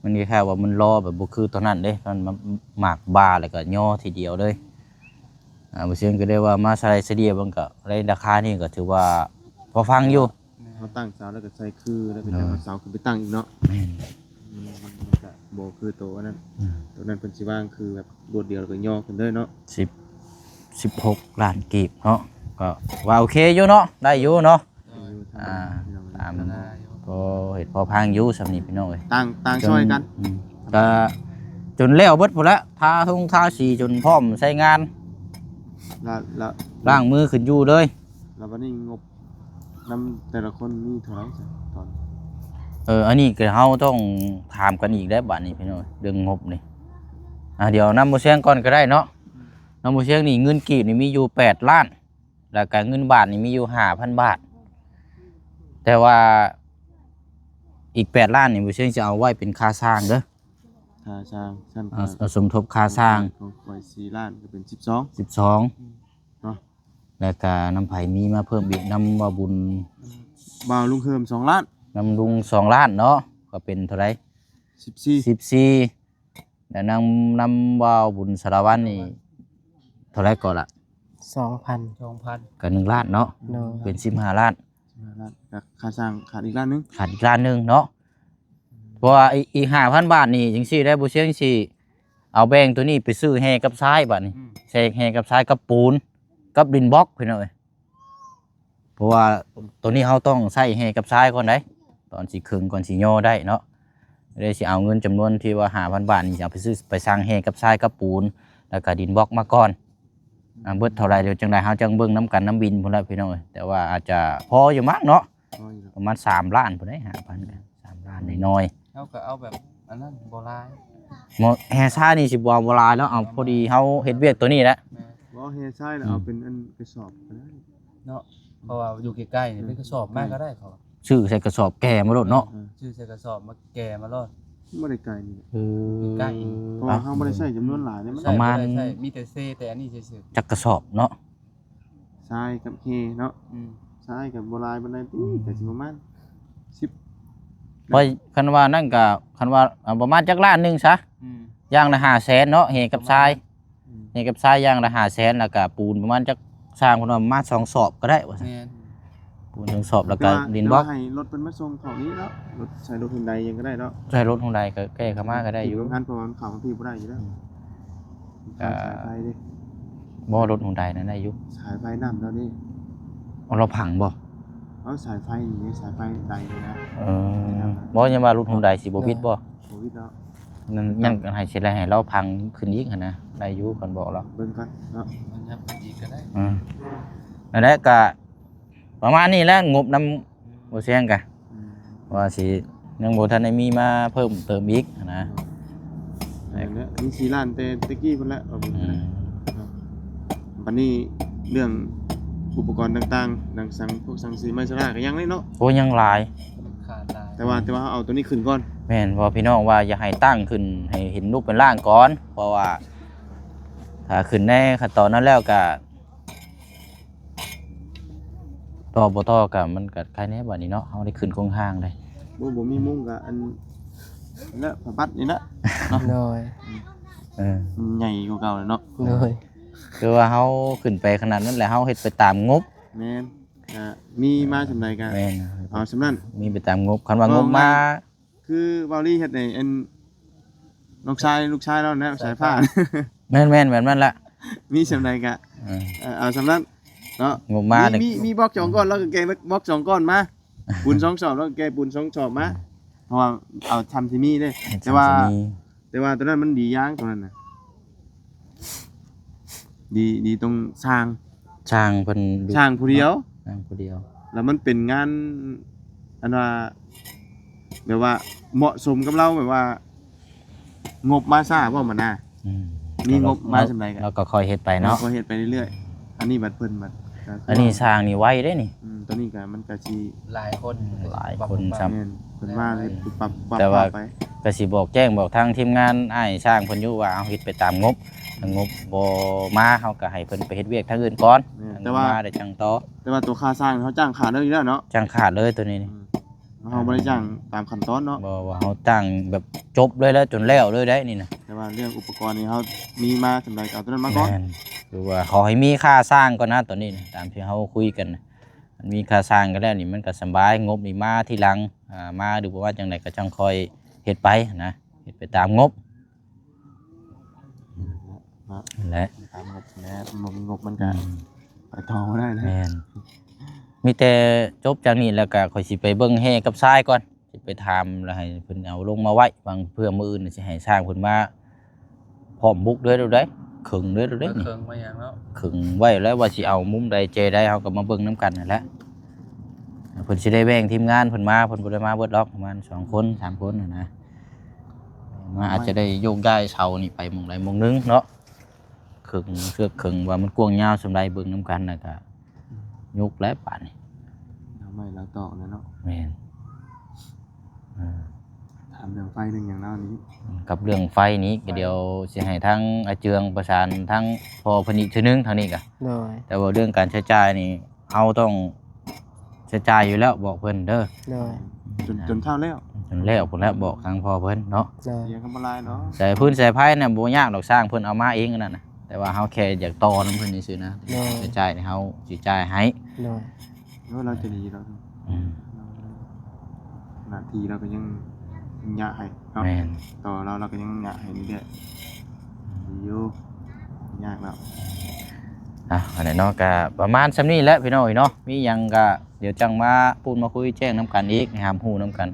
ມັນຄ້າຍໆວ່າມັນລໍແບບບໍ່ຄືຕົວນັ້ນເດ້ ມັນ ມັນໝາກບ່າແລ້ວກໍຍໍທີດຽວເລີຍ ອ່າ ບໍ່ເຊິ່ງກໍໄດ້ວ່າມາສະໄລສະເລ່ຍເບິ່ງກໍ ໃນລາຄານີ້ກໍຖືວ່າພໍຟັງຢູ່ ເຮົາຕັ້ງເສົາແລ້ວກໍໃສ່ຄື ແລ້ວກໍ ເອີ ຈັ່ງເອົາເສົາຂຶ້ນໄປຕັ້ງອີກເນາະ ແມ່ນ ອືມ ມັນ ມັນກໍບໍ່ຄືໂຕອັນນັ້ນ ອືມ ໂຕນັ້ນເພິ່ນຊິວາງຄືແບບລວດດຽວແລ້ວກໍຍໍຂຶ້ນເລີຍເນາະ ສິບ ສິບຫົກລ້ານກີບເນາະ ກໍວ່າໂອເຄຢູ່ເນາະ ໄດ້ຢູ່ເນາະ ອາ ຕາມພໍເຮັດພໍພັງຢູ່ສ່ຳນີ້ພີ່ນ້ອງເອີຍ ຕ່າງ ຕ່າງຊ່ອຍກັນ ອືມ ກໍຈົນແລ້ວເບິດພຸ້ນລະ ທາຊົງທາສີຈົນພ້ອມໃຊ້ງານ ລະ ລະ ລ້າງມືຂຶ້ນຢູ່ເລີຍ ລະບັດນີ້ງົບນຳແຕ່ລະຄົນມີເທົ່າໃດຊະຕອນ ເອີ ອັນນີ້ກໍເຮົາຕ້ອງຖາມກັນອີກແລ້ວບາດນີ້ພີ່ນ້ອງ ເລື່ອງງົບນີ້ ອ່າ ດຽວນຳບໍ່ແຊງກ່ອນກໍໄດ້ເນາະ ອືມ ນຳບໍ່ແຊງນີ້ເງິນກີບນີ້ມີຢູ່ແປດລ້ານ ແລ້ວກະເງິນບາດນີ້ມີຢູ່ຫ້າພັນບາດ ແຕ່ວ່າອີກແປດລ້ານນີ້ ບໍ່ເຊີງຊິເອົາໄວ້ເປັນຄ່າສ້າງເດີ ຄ່າສ້າງຊັ້ນ ເອົາ ເອົາສົມທົບຄ່າສ້າງ ຂອງຂ້ອຍສີ່ລ້ານ ກໍເປັນສິບສອງ ສິບສອງເນາະ ແລ້ວກະນຳໃຜມີມາເພີ່ມອີກ ນຳບ່າວບຸນ ບ່າວລຸງເຮີມສອງລ້ານ ນຳລຸງສອງລ້ານເນາະ ກໍເປັນເທົ່າໃດ ສິບສີ່ ສິບສີ່ ແລ້ວນຳ ນຳບ່າວບຸນສາລະວັນນີ້ເທົ່າໃດກໍລະ? ສອງພັນ ສອງພັນ ກໍໜຶ່ງລ້ານເນາະ ໂດຍ ເປັນສິບຫ້າລ້ານ ສິບຫ້າລ້ານ ກໍຄ່າສ້າງຂາດອີກລ້ານໜຶ່ງ ຂາດອີກລ້ານໜຶ່ງເນາະ ເພາະວ່າອີກ ອີກຫ້າພັນບາດນີ້ ຈັ່ງຊີ້ແລ້ວ ບໍ່ເຊື່ອຈັ່ງຊີ້ ເອົາແບ່ງໂຕນີ້ໄປຊື້ແຮ່ກັບຊາຍບາດນີ້ ອືມ ໃສ່ແຮ່ກັບຊາຍກັບປູນ ກັບດິນບລັອກ ພີ່ນ້ອງເອີຍ ເພາະວ່າໂຕນີ້ເຮົາຕ້ອງໃຊ້ແຮ່ກັບຊາຍກ່ອນໃດ໋ ຕອນຊິເຄິ່ງ ກ່ອນຊິຍໍໄດ້ເນາະ ເລີຍຊິເອົາເງິນຈຳນວນທີ່ວ່າຫ້າພັນບາດນີ້ ຊິເອົາໄປຊື້ ໄປສັ່ງແຮ່ກັບຊາຍກັບປູນ ແລ້ວກະດິນບລັອກມາກ່ອນ ອ່າ ເບິດເທົ່າໃດ ດຽວຈັ່ງໃດເຮົາຈັ່ງເບິ່ງນຳກັນນຳບິນພຸ້ນແຫຼະພີ່ນ້ອງເອີຍ ແຕ່ວ່າອາດຈະພໍຢູ່ມັ້ງເນາະ ພໍຢູ່ດອກ ປະມານສາມລ້ານພຸ້ນເດ້ ຫ້າພັນ ສາມລ້ານນ້ອຍໆ ເຮົາກໍເອົາແບບອັນນັ້ນບໍ່ຫຼາຍ ແຮ່ຊາຍນີ້ຊິບໍ່ເອົາບໍ່ຫຼາຍແລ້ວ ເອົາພໍດີເຮົາເຮັດວຽກໂຕນີ້ແຫຼະ ແມ່ນ ບໍ່ແຮ່ຊາຍແລ້ວ ອືມ ເອົາເປັນອັນກະສອບກໍໄດ້ ເນາະ ເພາະວ່າຢູ່ໃກ້ໆນີ້ ເປັນກະສອບມາກໍໄດ້ເຂົາວ່າ ຊື້ໃສ່ກະສອບແກ່ມາໂລດເນາະ ເອີ ຊື້ໃສ່ກະສອບມາແກ່ມາໂລດ ບໍ່ໄດ້ໄກນີ້ ເອີ ໃກ້ໆ ເພາະວ່າເຮົາບໍ່ໄດ້ໃຊ້ຈຳນວນຫຼາຍເດ້ ປະມານ ບໍ່ໄດ້ໃຊ້ ມີແຕ່ເຊແຕ່ອັນນີ້ຊື່ໆ ຈັກກະສອບເນາະ ຊາຍກັບແຮ່ເນາະ ອືມ ຊາຍກັບບໍ່ຫຼາຍປານໃດຕິ ອືມ ກໍຊິປະມານສິບ ຂ້ອຍ ຄັນວ່ານັ້ນກໍ ຄັນວ່າ ເອົາປະມານຈັກລ້ານໜຶ່ງຊະ ອືມ ຢ່າງລະຫ້າແສນເນາະ ແຮ່ກັບຊາຍ ປະມານ ອືມ ແຮ່ກັບຊາຍຢ່າງລະຫ້າແສນ ແລ້ວກະປູນປະມານຈັກ ຊ່າງເພິ່ນວ່າປະມານສອງສອບກໍໄດ້ວ່າຊັ້ນ ແມ່ນ ປູນສອງສອບ ແລ້ວກະດິນບລັອກ ແຕ່ວ່າໃຫ້ລົດເພິ່ນມາສົ່ງເຂົ້ານີ້ເນາະ ລົດ ໃຊ້ລົດຮຸນໄດຫຍັງກໍໄດ້ເນາະ ໃຊ້ລົດຮຸນໄດກໍແກ້ເຂົ້າມາກໍໄດ້ຢູ່ ທີ່ໂຮງງານ ເພາະວ່າມັນເຂົ້າທາງພີ້ບໍ່ໄດ້ຢູ່ແລ້ວ ອືມ ຂາຍສາຍໄຟເດ້ ບໍ່ ລົດຮຸນໄດນັ້ນໄດ້ຢູ່ ສາຍໄຟນ້ຳລາວເດ້ ເອົາ ລາວພັງບໍ່? ເອົາສາຍໄຟນີ້ ສາຍໄຟໄດນີ້ນະ ເອີ ບໍ່ ຍັງວ່າລົດຮຸນໄດຊິບໍ່ບິດບໍ່? ບໍ່ບິດແລ້ວ ນັ້ນຍັງໃຫ້ເສຍແລະໃຫ້ລາວພັງຂຶ້ນອີກຫັ້ນນະ ໄດ້ຢູ່ຄັນບອກລາວ ເບິ່ງກ່ອນເນາະ ມັນຍັງຂຶ້ນອີກກໍໄດ້ ອືມ ນັ້ນແຫຼະ ກະປະມານນີ້ແຫຼະ ງົບນຳ ອືມ ບໍ່ແຊງກະ ອືມ ວ່າຊິຍັງບໍ່ທັນໄດ້ມີມາເພີ່ມເຕີມອີກຫັ້ນນະ ແມ່ນແຫຼະ ມີສີ່ລ້ານແຕ່ແຕ່ກີ້ພຸ້ນແຫຼະ ອືມ ບັດນີ້ເລື່ອງອຸປະກອນຕ່າງໆ ໜັງສັງ ພວກສັງສີໄມ້ສະຫຼາກກໍຍັງເດ້ເນາະ ໂອ້ ຍັງຫຼາຍ ຂາດຫຼາຍ ແຕ່ວ່າ ແຕ່ວ່າເຮົາເອົາໂຕນີ້ຂຶ້ນກ່ອນ ແມ່ນ ເພາະວ່າພີ່ນ້ອງວ່າຢາກໃຫ້ຕັ້ງຂຶ້ນໃຫ້ເຫັນຮູບເປັນຮ່າງກ່ອນ ເພາະວ່າຖ້າຂຶ້ນໃນຂັ້ນຕອນນັ້ນແລ້ວກໍ ຕໍ່ບໍ່ຕໍ່ກໍມັນກໍໄຄແດ່ບັດນີ້ເນາະ ເຮົາໄດ້ຂຶ້ນໂຄງຮ່າງໄດ້ ບໍ່ ບໍ່ມີມຸງກໍອັນ ແລະຜ້າບັດນີ້ນະ ໂດຍ ເອີ ໃຫຍ່ກວ່າເກົ່າແລ້ວເນາະ ໂດຍ ຄືວ່າເຮົາຂຶ້ນໄປຂະໜາດນັ້ນແຫຼະ ເຮົາເຮັດໄປຕາມງົບ ແມ່ນ ກະມີມາສ່ຳໃດກະ ແມ່ນ ເອົາສ່ຳນັ້ນ ມີໄປຕາມງົບ ຄັນວ່າງົບມາ ຄືເວົ້າລີເຮັດໃຫ້ອັນ ນ້ອງຊາຍ ລູກຊາຍລາວນະ ສາຍຟ້າ ສາຍຟ້າ ແມ່ນໆ ແບບນັ້ນແຫຼະ ມີສ່ຳໃດກະ ເອີ ເອີ ເອົາສ່ຳນັ້ນເນາະ ງົບມາ ມີ ມີບລັອກສອງກ້ອນ ລາວກໍແກ່ບລັອກສອງກ້ອນມາ ປູນສອງສອບ ລາວກໍແກ່ປູນສອງສອບມາ ເພາະວ່າເອົາຊ່ຳທີ່ມີເດ້ ແຕ່ວ່າ ແຕ່ວ່າຕົວນັ້ນມັນດີຢ່າງ ຕົວນັ້ນນະ ດີ ດີຕົງຊ່າງ ຊ່າງເພິ່ນຢູ່ ຊ່າງຜູ້ດຽວ ຊ່າງຜູ້ດຽວ ແລ້ວມັນເປັນງານ ອັນວ່າ ແບບວ່າເໝາະສົມກັບລາວ ແບບວ່າງົບມາຊ້າບໍ່ ມັນນະ ອືມ ມີງົບມາສ່ຳໃດກໍ ລາວກໍຄ່ອຍເຮັດໄປເນາະ ລາວກໍເຮັດໄປເລື້ອຍໆ ອັນນີ້ບັດເພິ່ນບັດ ອັນນີ້ຊ່າງນີ້ໄວເດ້ນີ້ ອືມ ຕອນນີ້ກໍມັນກໍຊິ ຫຼາຍຄົນ ຫຼາຍຄົນຊ້ຳ ແມ່ນ ເພິ່ນມາເຮັດປຸບປັບ ປຸບປັບ ແຕ່ວ່າ ໄປ ກໍຊິບອກແຈ້ງບອກທາງທີມງານອ້າຍຊ່າງເພິ່ນຢູ່ວ່າ ເຮົາເຮັດໄປຕາມງົບ ງົບບໍ່ມາ ເຮົາກໍໃຫ້ເພິ່ນໄປເຮັດວຽກທາງອື່ນກ່ອນ ແມ່ນ ແຕ່ວ່າມາໄດ້ຈັ່ງຕໍ່ ແຕ່ວ່າຕົວຄ່າຊ່າງເຮົາຈ້າງຂາດເລີຍຢູ່ແລ້ວເນາະ ຈ້າງຂາດເລີຍຕົວນີ້ນີ້ ອືມ ເຮົາບໍ່ໄດ້ຈ້າງຕາມຂັ້ນຕອນເນາະ ບໍ່ ວ່າເຮົາຈ້າງແບບຈົບເລີຍແລ້ວ ຈົນແລ້ວເລີຍໄດ໋ນີ້ນະ ແຕ່ວ່າເລື່ອງອຸປະກອນນີ້ເຮົາມີມາສ່ຳໃດກໍເອົາຕົວນັ້ນມາກ່ອນ ແມ່ນ ຄືວ່າຂໍໃຫ້ມີຄ່າຊ່າງກ່ອນນະ ຕອນນີ້ນະ ຕາມທີ່ເຮົາຄຸຍກັນນະ ມັນມີຄ່າຊ່າງກັນແລ້ວນີ້ ມັນກໍສະບາຍ ງົບນີ້ມາທີຫຼັງ ອ່າ ມາ ຫຼື ບໍ່ວ່າຈັ່ງໃດກໍຈັ່ງຄ່ອຍເຮັດໄປນະ ເຮັດໄປຕາມງົບ ເນາະ ນັ້ນແຫຼະ ຕາມງົບແຫຼະ ບໍ່ມີງົບມັນກໍ ອືມ ໄປຕໍ່ບໍ່ໄດ້ແລ້ວ ແມ່ນ ມີແຕ່ຈົບຈາກນີ້ແລ້ວກໍຂ້ອຍຊິໄປເບິ່ງແຮ່ກັບຊາຍກ່ອນ ຊິໄປຖາມແລ້ວໃຫ້ເພິ່ນເອົາລົງມາໄວ້ ບາງເທື່ອມື້ອື່ນຊິໃຫ້ຊ່າງເພິ່ນມາ ພ້ອມບຸກເດີ ເດີ ເຄິ່ງເດີ ເດີ ມາເຄິ່ງມາຫຍັງເນາະ ເຄິ່ງໄວ້ແລ້ວວ່າຊິເອົາມຸມໃດແຈໃດ ເຮົາກໍມາເບິ່ງນຳກັນຫັ້ນແຫຼະ ເພິ່ນຊິໄດ້ແບ່ງທີມງານເພິ່ນມາ ເພິ່ນບໍ່ໄດ້ມາເບິດດອກ ປະມານສອງຄົນ ສາມຄົນຫັ້ນນະ ມາອາດຈະໄດ້ໂຍກຍ້າຍເສົານີ້ໄປໝ່ອງໃດໝ່ອງໜຶ່ງເນາະ ເຄິ່ງເຊືອກເຄິ່ງວ່າມັນກວ້າງຍາວສ່ຳໃດ ເບິ່ງນຳກັນ ແລ້ວກໍ ອືມ ຍົກແລ້ວບາດນີ້ ແນວໃໝ່ລາວຕອກແລ້ວເນາະ ແມ່ນ ເອີ ຖາມເລື່ອງໄຟເລື່ອງຫຍັງລາວນີ້ ກັບເລື່ອງໄຟນີ້ ໄຟ ກໍດຽວຊິໃຫ້ທາງອາເຈືອງປະສານທາງພໍ່ເພິ່ນອີກເທື່ອໜຶ່ງທາງນີ້ກະ ໂດຍ ແຕ່ວ່າເລື່ອງການໃຊ້ຈ່າຍນີ້ ເຮົາຕ້ອງໃຊ້ຈ່າຍຢູ່ແລ້ວ ບອກເພິ່ນເດີ ໂດຍ ຈົນ ຈົນເທົ່າແລ້ວ ຈົນແລ້ວພຸ້ນແຫຼະ ບອກທາງພໍ່ເພິ່ນເນາະ ໂດຍ ເສຍກໍບໍ່ຫຼາຍດອກ ສາຍຟືນສາຍໄຟນະ ບໍ່ຍາກດອກ ຊ່າງເພິ່ນເອົາມາເອງອັນນັ້ນນະ ແຕ່ວ່າເຮົາແຄ່ຢາກຕໍ່ນຳເພິ່ນຊື່ໆນະ ໂດຍ ໃຊ້ຈ່າຍນີ້ເຮົາຊິຈ່າຍໃຫ້ ໂດຍ ໂອ້ ລາວໃຈດີດອກ ອືມ ໜ້າທີ່ລາວກໍຍັງຍະໃຫ້ເນາະ ແມ່ນ ຕໍ່ລາວ ລາວກໍຍັງຍະໃຫ້ນີ້ແຫຼະ ດີຢູ່ ຍາກແລ້ວ ອ່ະ ອັນນັ້ນເນາະ ກໍປະມານສ່ຳນີ້ແຫຼະພີ່ນ້ອງເອີຍເນາະ ມີຫຍັງກໍ ດຽວຈັ່ງມາປູດມາຄຸຍແຈ້ງນຳກັນອີກ ໃຫ້ຮັບຮູ້ນຳກັນ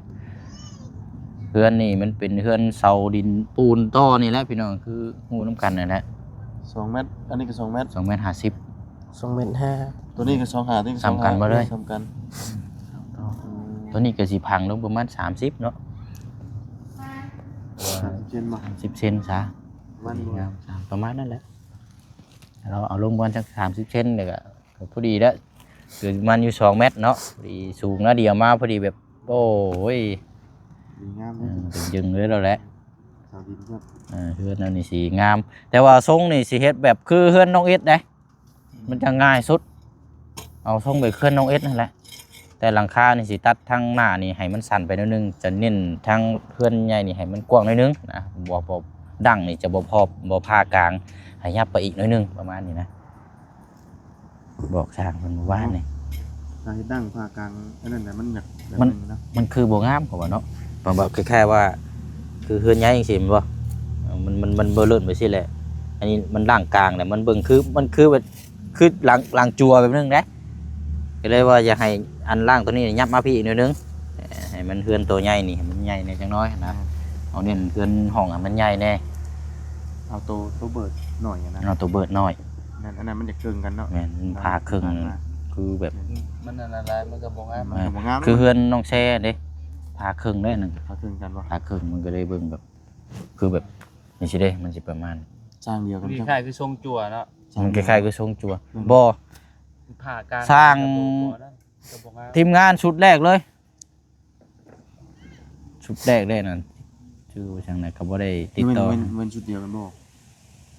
ເຮືອນນີ້ມັນເປັນເຮືອນເສົາດິນປູນຕໍ່ນີ້ແຫຼະພີ່ນ້ອງ ຄືຮູ້ນຳກັນນັ້ນແຫຼະ ສອງແມັດ ອັນນີ້ກໍສອງແມັດ ສອງແມັດຫ້າສິບ ສອງແມັດຫ້າ ຕົວນີ້ກໍສອງຫ້າ ຕົວນີ້ກໍສອງຫ້າ ສ່ຳກັນເບິດເລີຍ ສ່ຳກັນ ອືມ ຕົວນີ້ກໍຊິພັງລົງປະມານສາມສິບເນາະ ສາມສິບເຊັນບໍ່ ສາມສິບເຊັນຊະ ປະມານນັ້ນແຫຼະ ເຮົາເອົາລົງປະມານຈັກສາມສິບເຊັນ ແລ້ວກໍ ກໍພໍດີແລ້ວ ຄືມັນຢູ່ສອງແມັດເນາະ ພໍດີສູງນະ ດຽວມາພໍດີແບບ ໂອ້ຍ ດີງາມເລີຍ ເອີ ເປັນຍຶງເລີຍແລ້ວແຫຼະ ເສົາດິນເພິ່ນ ເອີ ເຮືອນອັນນີ້ຊິງາມ ແຕ່ວ່າຊົງນີ້ຊິເຮັດແບບຄືເຮືອນນ້ອງເອັດເດ້ ມັນຈະງ່າຍສຸດ ເອົາຊົງແບບເຮືອນນ້ອງເອັດນັ້ນແຫຼະ ແຕ່ຫຼັງຄານີ້ຊິຕັດທາງໜ້ານີ້ໃຫ້ມັນສັ້ນໄປໜ້ອຍໜຶ່ງ ຈະເນັ້ນທາງເຮືອນໃຫຍ່ນີ້ໃຫ້ມັນກວ້າງໜ້ອຍໜຶ່ງນະ ບໍ່ ບໍ່ ດັ້ງນີ້ຈະບໍ່ພໍ ບໍ່ຜ່າກາງ ໃຫ້ຫຍັບໄປອີກໜ້ອຍໜຶ່ງ ປະມານນີ້ນະ. ບອກຊ່າງເພິ່ນມື້ວານນີ້ ຖ້າເຮັດດັ້ງຜ່າກາງ ອັນນັ້ນນະ ມັນຢາກແບບ ມັນ ໜຶ່ງເນາະ ມັນຄືບໍ່ງາມ ເຂົາວ່າເນາະ ແບບວ່າຄ້າຍໆວ່າ ຄືເຮືອນໃຫຍ່ຈັ່ງຊີ້ແມ່ນບໍ່ ເອີ ມັນ ມັນ ມັນບໍ່ເລີດໄປຊີ້ແຫຼະ ອັນນີ້ມັນລ່າງກາງແຫຼະ ມັນເບິ່ງຄື ມັນຄືແບບ ຄືລ່າງ ລ່າງຈັ່ວແບບໜຶ່ງເດ້ ກໍເລີຍວ່າຢາກໃຫ້ອັນລ່າງຕົວນີ້ຫຍັບມາພີ້ອີກໜ້ອຍໜຶ່ງ ໃຫ້ມັນເຮືອນໂຕໃຫຍ່ນີ້ ໃຫ້ມັນໃຫຍ່ແດ່ຈັກໜ້ອຍຫັ້ນນະ ເຮົາເນັ້ນເຮືອນຫ້ອງໃຫ້ມັນໃຫຍ່ແດ່ ເອົາໂຕ ໂຕເບີດໜ້ອຍຫັ້ນນະ ເອົາໂຕເບີດໜ້ອຍ ແມ່ນ ອັນນັ້ນມັນຈະເຄິ່ງກັນເນາະ ແມ່ນ ຜ່າເຄິ່ງ ຄືແບບ ມັນອັນນັ້ນຫຼາຍ ມັນກໍບໍ່ງາມ ມັນກໍບໍ່ງາມ ຄືເຮືອນນ້ອງແຊເດ້ ຜ່າເຄິ່ງເດ້ນັ້ນ ຜ່າເຄິ່ງກັນບໍ່ ຜ່າເຄິ່ງ ມັນກໍເລີຍເບິ່ງແບບ ຄືແບບ ນີ້ຊິເດ້ ມັນຊິປະມານ ສ້າງດຽວກັນ ຄ້າຍໆຄືຊົງຈັ່ວເນາະ ມັນຄ້າຍໆຄືຊົງຈັ່ວ ແມ່ນ ບໍ່ ຜ່າກາງ ສ້າງ ກໍບໍ່ງາມ ທີມງານຊຸດແລກເລີຍ ຊຸດແລກເດ້ນັ້ນ ຊື່ວ່າຈັ່ງໃດກໍບໍ່ໄດ້ຕິດຕໍ່ ແມ່ນ ແມ່ນ ແມ່ນຊຸດດຽວກັນບໍ່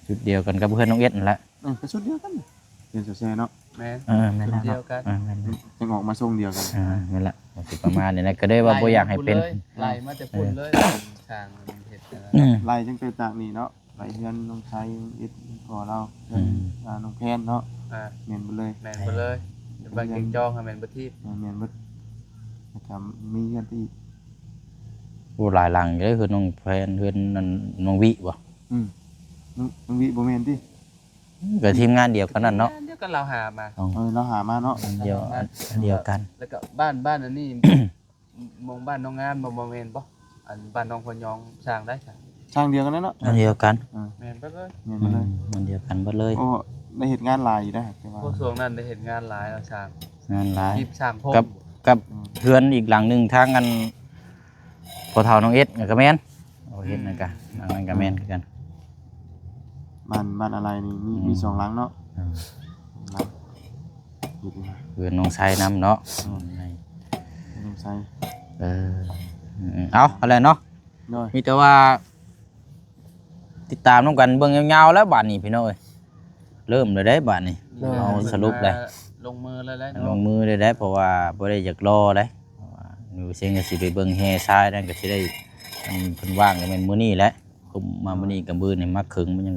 ຊຸດດຽວກັນກັບເຮືອນນ້ອງເອັດນັ້ນແຫຼະ ເອີ ກໍຊຸດດຽວກັນ ເຮືອນສາວແຊເນາະ ແມ່ນ ເອີ ແມ່ນແລ້ວເນາະ ຊຸດດຽວກັນ ເອີ ແມ່ນ ຈັ່ງອອກມາຊົງດຽວກັນ ເອີ ແມ່ນລະ ມັນຊິປະມານນີ້ນະ ກໍໄດ້ວ່າບໍ່ຢາກໃຫ້ເປັນ ໄລ່ມາແຕ່ພຸ້ນເລີຍ ເອີ ຊ່າງເຮັດ ອືມ ໄລ່ຕັ້ງແຕ່ຈາກນີ້ເນາະ ໄປເຮືອນນ້ອງຊາຍເອັດພໍ່ລາວ ເຮືອນ ອືມ ອ່າ ນ້ອງແພນເນາະ ອ່າ ແມ່ນເບິດເລີຍ ແມ່ນເບິດເລີຍ ເຮືອນບ້ານແກ້ງຈອງຫັ້ນແມ່ນເບິດທີບ ແມ່ນ ແມ່ນເບິດ ແລ້ວກໍມີເຮືອນອີກ ໂອ້ ຫຼາຍຫຼັງເດ້ ເຮືອນນ້ອງແພນ ເຮືອນນັ້ນ ນ້ອງວິບໍ່ ອືມ ນ້ອງ ນ້ອງວິບໍ່ແມ່ນຕິ ອືມ ກໍທີມງານດຽວກັນນັ້ນເນາະ ທີມງານດຽວກັນ ລາວຫາມາ ເອີ ລາວຫາມາເນາະ ອັນດຽວ ອັນ ອັນດຽວກັນ ແລ້ວກໍບ້ານ ບ້ານອັນນີ້ ໝ່ອງບ້ານນ້ອງງາມບໍ່ ບໍ່ແມ່ນບໍ່ ອັນບ້ານນ້ອງພະຍອງ ຊ່າງໃດ ຊ່າງ ຊ່າງດຽວກັນນັ້ນເນາະ ອັນດຽວກັນ ເອີ ແມ່ນເບິດເລີຍ ແມ່ນເບິດເລີຍ ອືມ ອັນດຽວກັນເບິດເລີຍ ໂອ້ ໄດ້ເຮັດງານຫຼາຍຢູ່ນະ ແຕ່ວ່າ ໂອ້ ຊ່ວງນັ້ນໄດ້ເຮັດງານຫຼາຍເນາະ ຊ່າງ ງານຫຼາຍ ຮີບສ້າງພົມ ກັບ ກັບເຮືອນອີກຫຼັງໜຶ່ງ ທາງອັນພໍ່ເຖົ້ານ້ອງເອັດກໍແມ່ນ ເຮົາເຮັດນັ້ນກະ ອືມ ຫຼັງນັ້ນກໍແມ່ນຄືກັນ ບ້ານ ບ້ານອາໄລນີ້ມີ ອືມ ມີສອງຫຼັງເນາະ ອືມ ຫຼັງ ເຮືອນນ້ອງໄຊນຳເນາະ ອືມ ໃນ ເຮືອນນ້ອງໄຊ ເອີ ເອົາ ຫັ້ນແຫຼະເນາະ ໂດຍ ມີແຕ່ວ່າຕິດຕາມນຳກັນເບິ່ງຍາວໆແລ້ວບາດນີ້ພີ່ນ້ອງເອີຍ ເລີ່ມແລ້ວເດ້ບາດນີ້ ໂດຍ ເຮົາສະຫຼຸບແລ້ວ ລົງມືເລີຍແຫຼະເນາະ ລົງມືເລີຍແຫຼະ ເພາະວ່າບໍ່ໄດ້ຢາກລໍເດ້ ເພາະວ່າຢູ່ເຊງກໍຊິໄປເບິ່ງແຮ່ຊາຍນັ້ນ ກໍຊິໄດ້ ອັນເພິ່ນວ່າງກໍແມ່ນມື້ນີ້ແຫຼະ ຄຸມມາມື້ນີ້ກັບມື້ນີ້ ມາເຄິ່ງມັນຍັງ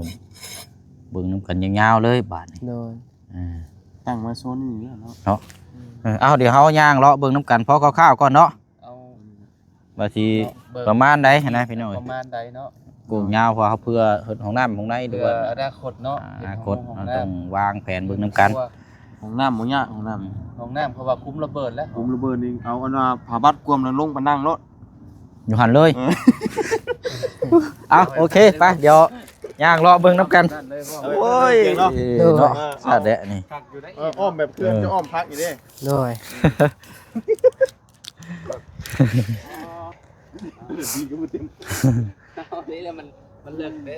ເບິ່ງນຳກັນຍາວໆເລີຍບາດນີ້ ໂດຍ ເອີ ຕັ້ງມາໂຊນນີ້ແລ້ວເນາະ ເນາະ ອືມ ເອີ ເອົາ ດຽວເຮົາຍ່າງເລາະເບິ່ງນຳກັນພໍຄ່າວໆກ່ອນເນາະ ເອົາ ວ່າຊິ ເນາະ ເບິ່ງ ປະມານໃດຫັ້ນນະພີ່ນ້ອງ ປະມານໃດເນາະ ກວ້າງຍາວ ເພາະວ່າເຮົາເພື່ອເຮັດຫ້ອງນ້ຳຫ້ອງໃນ ເພື່ອ ຫຼືວ່າ ອະນາຄົດເນາະ ອາ ອະນາຄົດ ເຮົາຕ້ອງວາງແຜນເບິ່ງນຳກັນ ຫ້ອງນ້ຳບໍ່ຍາກ ຫ້ອງນ້ຳ ອືມ ຫ້ອງນ້ຳ ເພາະວ່າຄຸມລະເບີດແລ້ວ ຄຸມລະເບີດນີ້ ເອົາອັນວ່າຜ້າບັດກວມແລ້ວລົງໄປນັ່ງໂລດ ຢູ່ຫັ້ນເລີຍ ເອີ ເອົາ ໂອເຄ ໄປ ດຽວຍ່າງເລາະເບິ່ງນຳກັນ ໂອ້ຍ ເນາະ ເນາະ ຊາດແດະນີ້ ເອີ ອ້ອມແບບເພື່ອນ ເອີ ຈະອ້ອມພັກອີກເດ້ ໂດຍ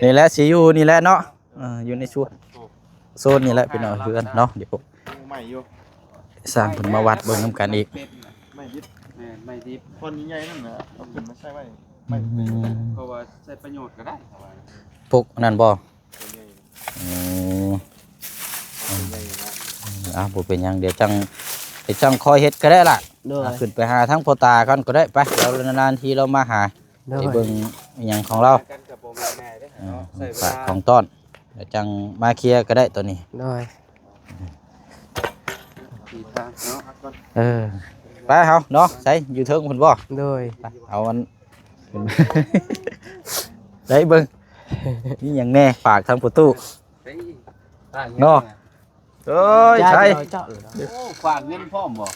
ນີ້ແຫຼະ ຊິຢູ່ນີ້ແຫຼະເນາະ ເອີ ຢູ່ໃນໂຊນ ໂຊນນີ້ແຫຼະພີ່ນ້ອງ ເຮືອນເນາະ ດຽວ ຍັງໃໝ່ຢູ່ ຊ່າງເພິ່ນມາວັດເບິ່ງນຳກັນອີກ ໄມ້ດິບ ແມ່ນ ໄມ້ດິບ ທ່ອນໃຫຍ່ໆນັ້ນນະ ເອົາຂຶ້ນມາໃສ່ໄວ້ ໄມ້ ອືມ ເພາະວ່າໃຊ້ປະໂຫຍດກໍໄດ້ ເພາະວ່າ ພວກນັ້ນບໍ່? ໂຕໃຫຍ່ ອືມ ເອົາ ບໍ່ເປັນຫຍັງ ດຽວຈັ່ງ ດຽວຈັ່ງຄ່ອຍເຮັດກໍໄດ້ລະ ໂດຍ ອ່າ ຂຶ້ນໄປຫາທາງພໍ່ຕາກ່ອນກໍໄດ້ ໄປ ລາວນານໆທີລາວມາຫາ ໂດຍ ໄປເບິ່ງອີ່ຫຍັງຂອງລາວ ກັນກໍບໍ່ແມ່ນງ່າຍເດ້ ອ່າ ເນາະ ໃຊ້ເວລາ ຝາກຂອງຕ້ອນ ດຽວຈັ່ງມາເຄຍກໍໄດ້ໂຕນີ້ ໂດຍ ທີ່ທາງເນາະ ເອີ ໄປເຮົາເນາະ ໃສຢູ່ເທິງພຸ້ນບໍ່? ໂດຍ ໄປ ເອົາອັນ ໄດ້ເບິ່ງ ມີຫຍັງແດ່ ຝາກທາງປະຕູ ເນາະ ເອີຍ ໃສ ໂອ້ ຝາກເງິນພ້ອມບໍ່?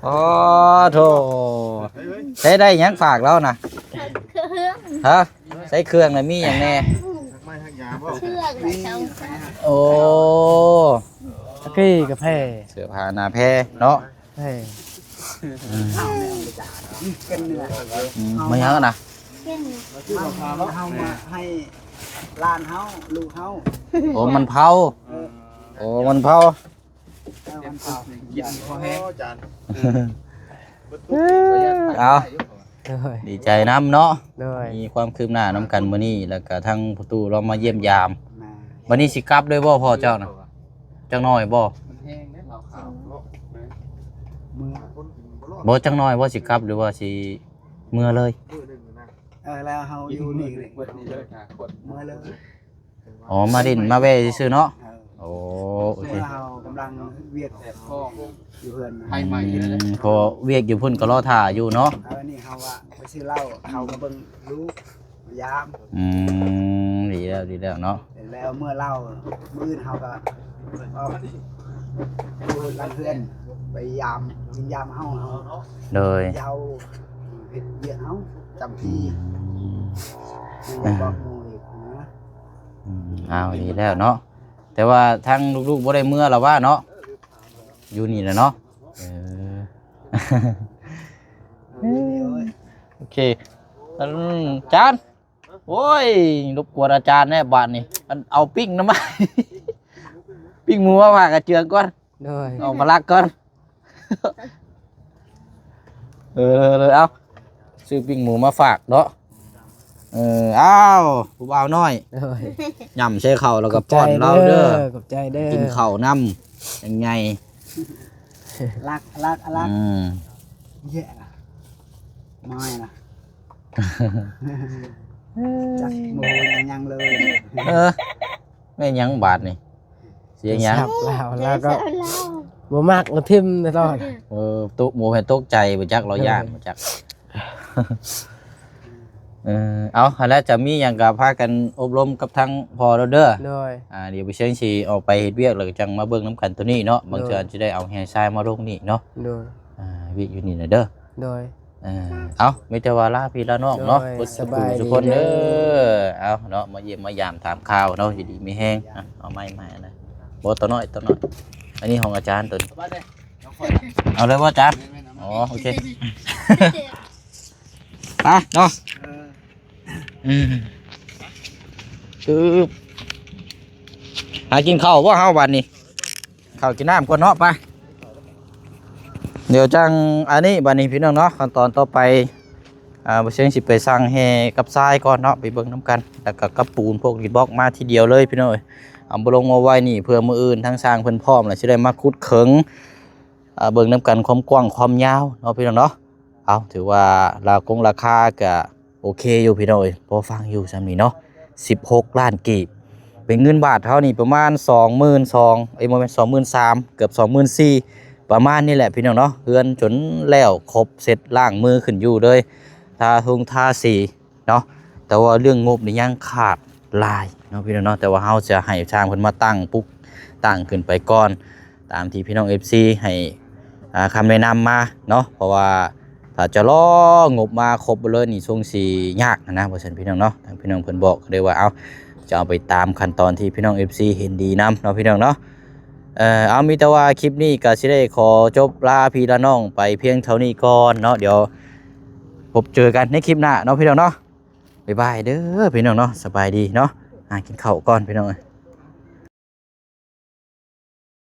ອໍ ໂທ້ ໃຊ້ໄດ້ຫຍັງຝາກລາວນະ? ຮະ ໃຊ້ເຄື່ອງນະ ມີຫຍັງແດ່? ເຄື່ອງນະ ໂອ້ ຕະກີ້ກາແຟ ເສື້ອຜ້າໜ້າແພເນາະ ເອີ ອືມ ອືມ ມາຫຍັງນະ? ເຮົາມາໃຫ້ຫຼານເຮົາ ລູກເຮົາ ໂອ້ ມັນເຜົາ ເອີ ໂອ້ ມັນເຜົາ ເອີ ມັນເຜົາ ກິນພໍແຮງ ເອົາ ໂດຍ ດີໃຈນຳເນາະ ໂດຍ ມີຄວາມຄືບໜ້ານຳກັນມື້ນີ້ ແລ້ວກະທັງພໍ່ຕູ້ລາວມາຢ້ຽມຢາມ ແມ່ນ ບັດນີ້ຊິກັບເລີຍບໍ່ພໍ່ເຈົ້ານະ? ຈັກໜ້ອຍບໍ່? ມັນແຮງເດ້ເຫຼົ້າຂາວ ເມືອ ບໍ່ ຈັກໜ້ອຍບໍ່ຊິກັບ ຫຼືວ່າຊິເມືອເລີຍ? ເອີ ແລ້ວເຮົາຢູ່ນີ້ເລີຍ ເມືອເລີຍ ອໍ ມາຫຼິ້ນມາແວ່ຊື່ໆເນາະ ເອີ ໂອ້ ໂອເຄ ເຮົາກຳລັງວຽກແບບຂອງຢູ່ເຮືອນ ໄຟໄໝ້ ອືມ ເພາະວຽກຢູ່ພຸ້ນກໍລໍຖ້າຢູ່ເນາະ ເອີ ນີ້ເຮົາວ່າໄປຊື້ເຫຼົ້າ ເຂົ້າມາເບິ່ງລູກ ມາຢາມ ອືມ ດີແລ້ວ ດີແລ້ວເນາະ ແລ້ວເມື່ອເລົ່າ ມື້ອື່ນເຮົາກໍອອກ ເຮືອນ ໄປຢາມ ຢາມເຮົາ ໂດຍ ເຮົາເຮັດວຽກເຮົາຈຳທີ່ ອືມ ຍັງບໍ່ບອກໝູ່ອີກນະ ອືມ ອ້າວ ດີແລ້ວເນາະ ແຕ່ວ່າທາງລູກໆບໍ່ໄດ້ເມືອລະວ່າເນາະ ຢູ່ນີ້ແຫຼະເນາະ ເອີ ໂອເຄ ອັນ ຈານ ໂອ້ຍ ລົບກວນອາຈານແດ່ບາດນີ້ ອັນ ເອົາປີ້ງນຳມາ ປີ້ງໝູມາຝາກອາເຈືອງກ່ອນ ໂດຍ ເອົາມາລັກກ່ອນ ເອີ ເອົາ ຊື້ປີ້ງໝູມາຝາກເນາະ ເອີ ອ້າວ ຜູ້ບ່າວນ້ອຍ ໂດຍ ຫຍ້ຳໃສ່ເຂົ້າແລ້ວກໍປ້ອນລາວເດີ ຂອບໃຈເດີ ກິນເຂົ້ານຳ ຈັ່ງໃຫຍ່ ລັກ ລັກ ລັກ ອືມ ເຢະລະ ມາລະ ຈັກບໍ່ຮູ້ຫຍັງເລີຍ ເອີ ແມ່ນຫຍັງບາດນີ້ ສຽງຫຍັງ? ລາວ ລາວກໍບໍ່ມັກ ລາວຖິ້ມຕະຫຼອດ ເອີ ຕົກ ບໍ່ແມ່ນຕົກໃຈບໍ່ຈັກ ລາວຢ້ານບໍ່ຈັກ ເອີ ເອົາ ຫັ້ນແຫຼະ ຈະມີຫຍັງກໍພາກັນອົບຮົມກັບທາງພໍ່ລາວເດີ ໂດຍ ອ່າ ດຽວບໍ່ເຊີງຊິອອກໄປເຮັດວຽກ ແລ້ວກໍຈັ່ງມາເບິ່ງນຳກັນໂຕນີ້ເນາະ ບາງເທື່ອຊິໄດ້ເອົາແຮ່ຊາຍມາລົງນີ້ເນາະ ໂດຍ ອ່າ ວຽກຢູ່ນີ້ນະເດີ ໂດຍ ເອີ ເອົາ ມີແຕ່ວ່າລາພີ່ລານ້ອງເນາະ ໂດຍ ເບິດສູ່ຜູ້ສູ່ຄົນເດີ ສະບາຍດີເດີ ເອົາເນາະ ມາຢ້ຽມມາຢາມຖາມຂ່າວເນາະ ຢູ່ດີມີແຮງ ອ່ະ ເອົາໄມ້ໃໝ່ນະ ບໍ່ ຕົວນ້ອຍ ຕົວນ້ອຍ. ອັນນີ້ຂອງອາຈານຕົວນີ້. ເອົາເລີຍບໍ່ອາຈານ? ແມ່ນໆ ເອົາມາ. ອໍ ໂອເຄ ໄປເນາະ. ເອີ ອືມ ຄື ຫາກິນເຂົ້າບໍ່ເຮົາບັດນີ້? ເຂົ້າກິນນ້ຳກ່ອນເນາະ ໄປ. ດຽວຈັ່ງອັນນີ້ບັດນີ້ພີ່ນ້ອງເນາະ. ຂັ້ນຕອນຕໍ່ໄປ ອ່າ ບ່າວຊຽງຊິໄປສັ່ງແຮ່ກັບຊາຍກ່ອນເນາະ ໄປເບິ່ງນຳກັນ. ແລ້ວກໍກັບປູນພວກອິດບລັອກມາທີດຽວເລີຍພີ່ນ້ອງເອີຍ. ເອົາມາລົງມາໄວ້ນີ້ ເພື່ອມື້ອື່ນທາງຊ່າງເພິ່ນພ້ອມແລ້ວ ຊິໄດ້ມາຂຸດເຄິ່ງ ອ່າ ເບິ່ງນຳກັນຄວາມກວ້າງຄວາມຍາວເນາະພີ່ນ້ອງເນາະ. ເອົາ ຖືວ່າລາຄົງລາຄາກະໂອເຄຢູ່ພີ່ນ້ອງເອີຍ ພໍຟັງຢູ່ຊ່ຳນີ້ເນາະ. ສິບຫົກລ້ານກີບ ເປັນເງິນບາດເຮົານີ້ປະມານສອງໝື່ນສອງ ເອີຍ ບໍ່ແມ່ນ ສອງໝື່ນສາມ ເກືອບສອງໝື່ນສີ່ ປະມານນີ້ແຫຼະພີ່ນ້ອງເນາະ. ເຮືອນຈົນແລ້ວຄົບເສັດ ລ້າງມືຂຶ້ນຢູ່ເລີຍ ທາທຸງທາສີເນາະ. ແຕ່ວ່າເລື່ອງງົບນີ້ຍັງຂາດຫຼາຍເນາະພີ່ນ້ອງເນາະ. ແຕ່ວ່າເຮົາຈະໃຫ້ຊ່າງເພິ່ນມາຕັ້ງປຸກຕັ້ງຂຶ້ນໄປກ່ອນ ຕາມທີ່ພີ່ນ້ອງເອັຟຊີໃຫ້ ອ່າ ຄຳແນະນຳມາເນາະ. ເພາະວ່າຖ້າຈະລໍງົບມາຄົບເບິດເລີຍນີ້ ຊົງຊິຍາກຫັ້ນນະ ວ່າຊັ້ນພີ່ນ້ອງເນາະ. ທາງພີ່ນ້ອງເພິ່ນບອກກໍເລີຍວ່າ ເອົາ ຈະເອົາໄປຕາມຂັ້ນຕອນທີ່ພີ່ນ້ອງເອັຟຊີເຫັນດີນຳເນາະພີ່ນ້ອງເນາະ. ເອີ ເອົາ ມີແຕ່ວ່າຄລິບນີ້ກໍຊິໄດ້ຂໍຈົບລາພີ່ລານ້ອງໄປພຽງເທົ່ານີ້ກ່ອນເນາະ. ດຽວພົບເຈີກັນໃນຄລິບໜ້າເນາະພີ່ນ້ອງເນາະ. ບາຍບາຍເດີພີ່ນ້ອງເນາະ. ສະບາຍດີເນາະ. ຫາກິນເຂົ້າກ່ອນພີ່ນ້ອງເອີຍ.